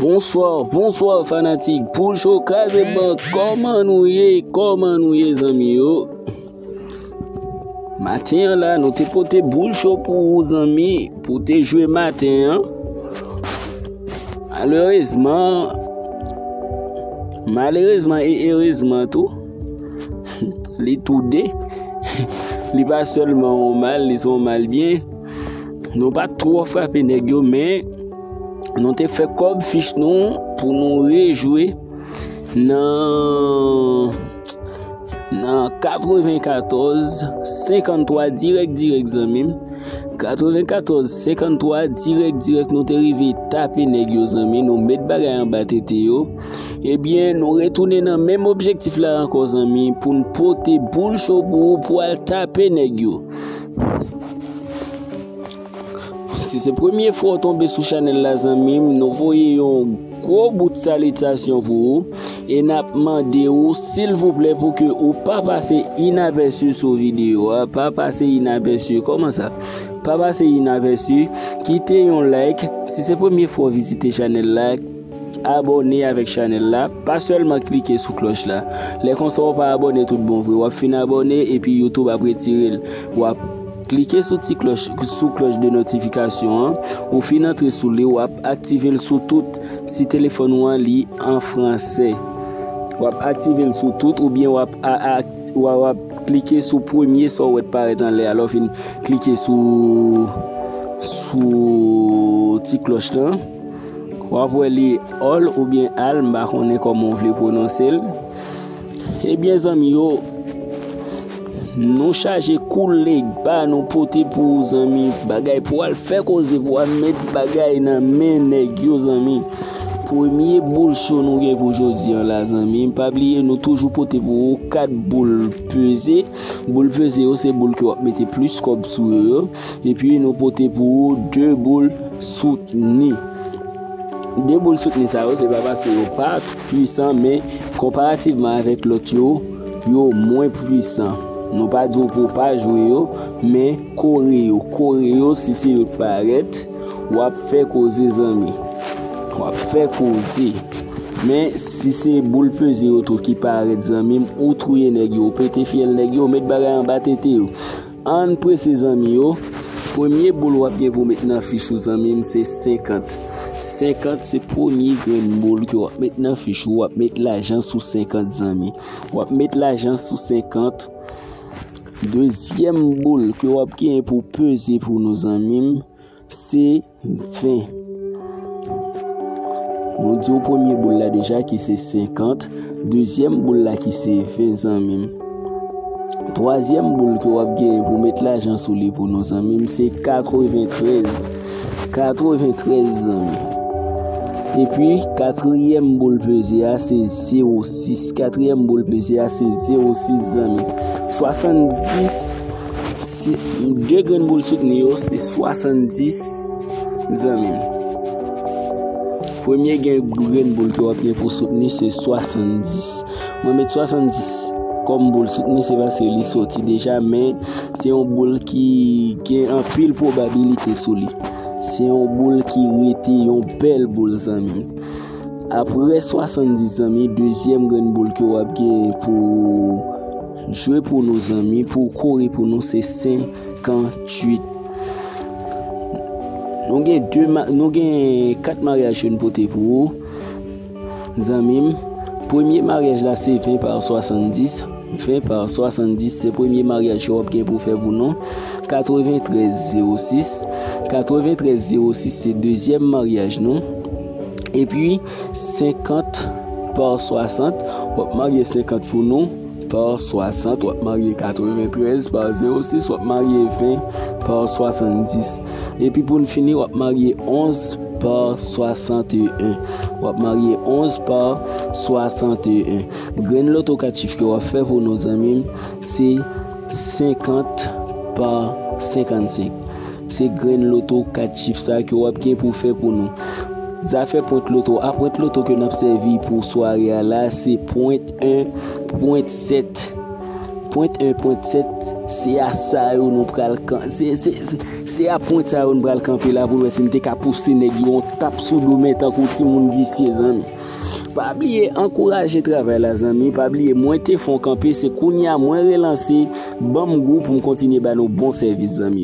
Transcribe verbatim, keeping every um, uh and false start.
Bonswa, bonswa fanatik Poul Cho Kraze Bank. Kòman nou ye? Kòman nou ye, zanmi yo? Maten an la, nou te pote boul cho pou ou, zanmi, pou te jwe maten an. Malerezman, malerezman e erezman tou, li tou de. Li pa sèlman yon mal, li se yon mal byen. Nou pa t twò frape nèg yo, men nou te fè kòb fich nou pou nou rejwe nan, nan katrevenkatòz senkanntwa dirèk, dirèk, zanmi m. Katrevenkatòz senkanntwa dirèk, dirèk, nou te rive tape nèg yo, zanmi. Nou met bagay anba tete yo. Ebyen, nou retounen nan menm objektif la ankò, zanmi, pou n pote boul cho pou ou pou al tape nèg yo. Si se premye fwa w tonbe sou chanèl la, zanmi m, nou voye yon gwo bout salitasyon pou ou e n ap mande ou, silvouplè, pou ke ou pa pase inapèsi sou videyo a, pa pase inapèsi. Kòman sa? Pa pase inapèsi, kite yon like. Si se premye fwa w vizite chanèl la, abòne avèk chanèl la, pa sèlman klike sou klòch la. Lè konsa w pa abòne tout bon vre, w ap fin abòne epi YouTube ap retire l. W ap klike sou ti klòch, sou klòch de notifikasyon an, ou fin antre sou li, w ap aktive l sou tout, si telefòn ou an li an fransè. W ap aktive l sou tout, oubyen w ap a, a, w ap klike sou premye sa w wè t parèt anlè a, lè w fin klike sou, sou ti klòch lan. W ap wè li all oubyen al, m pa konnen kòman w vle pwononse l. Ebyen, zanmi yo, nou chaje koule ba nou pote pou ou, zanmi. Bagay pou al fè koze, pou al met bagay nan men nèg yo, zanmi. Premye boul cho nou gen pou jodi an la, zanmi. Pa bliye, nou toujou pote pou ou kat boul peze. Boul peze yo, se boul ke w ap mete plis kòb sou yo, yo. Epi nou pote pou ou de boul soutni. De boul soutni sa yo, se pa paske yo pa pwisan, men konparativman avèk lòt yo, yo mwen pwisan. Nou pa di w pou w pa jwe yo, men kore yo. Kore yo, si se yo t parèt, w ap fè koze, zanmi. W ap fè koze. Men si se boul peze yo tou ki parèt, zanmi m, ou touye nèg yo, ou pete fyèl nèg yo, ou met bagay anba tete yo. Ann prese, zanmi yo. Premye boul w ap gen pou met nan fich ou, zanmi m, se senkant. Senkant se premye grenn boul ke w ap met nan fich ou. W ap met lajan sou senkant, zanmi. W ap met lajan sou senkant. Dezyèm boul ke w ap gen pou peze pou nou, zanmi m, se ven. Nou di w premye boul la deja ki se senkant, dezyèm boul la ki se ven, zanmi m. Twazyèm boul ke w ap gen pou met lajan sou li pou nou, zanmi m, se katreventrèz. Katreventrèz, zanmi. Epi, katriyèm boul peze a se zewo sis. Katriyèm boul peze a se zewo sis, zanmi. Swasanndis, se, de grenn boul soutni yo, se swasanndis, zanmi m. Premye gen, grenn boul ke w ap gen pou soutni, se swasanndis. Mwen met swasanndis kòm boul soutni, se paske li soti deja, men se yon boul ki gen anpil pwobabilite sou li. Se yon boul ki rete yon bèl boul, zanmi m. Apre swasanndis, zanmi, dezyèm grenn boul ke w ap gen pou jwe pou nou, zanmi, pou kore pou nou, se senkantuit. Nou gen de ma-, nou gen kat maryaj ke n pote pou ou, zanmi m. Premye maryaj la se ven pa swasanndis. Ven pa swasanndis, se premye maryaj ke w ap gen pou fè pou nou. Katreventrèz zewo sis. Katreventrèz zewo sis se dezyèm maryaj nou. Epi, senkant pa swasant, w ap marye senkant pou nou pa swasant, w ap marye katreventrèz pa zewo sis, w ap marye ven pa swasanndis. Epi pou n fini, w ap marye onz pa swasanteyen. W ap marye onz pa swasanteyen. Grenn loto kat chif ke w ap fè pou nou, zanmi m, se senkant pa senkannsenk. Se grenn loto kat chif sa ke w ap gen pou fè pou nou. Zafè pwent loto a, pwent loto ke n ap sèvi pou sware a la, se pwent en, pwent sèt. Pwent en, pwent sèt, Se a sa yo nou pral kan se, se, se, se a pwent sa yo nou pral kanpe la pou n wè si n te ka pouse nèg yo yon tap sou do men tankou timoun visye, zanmi. Pa bliye ankouraje travay la, zanmi. Pa bliye mwen te fè yon kanpe, se kounye a mwen relanse. Ban m gou pou m kontinye ba nou bon sèvis, zanmi.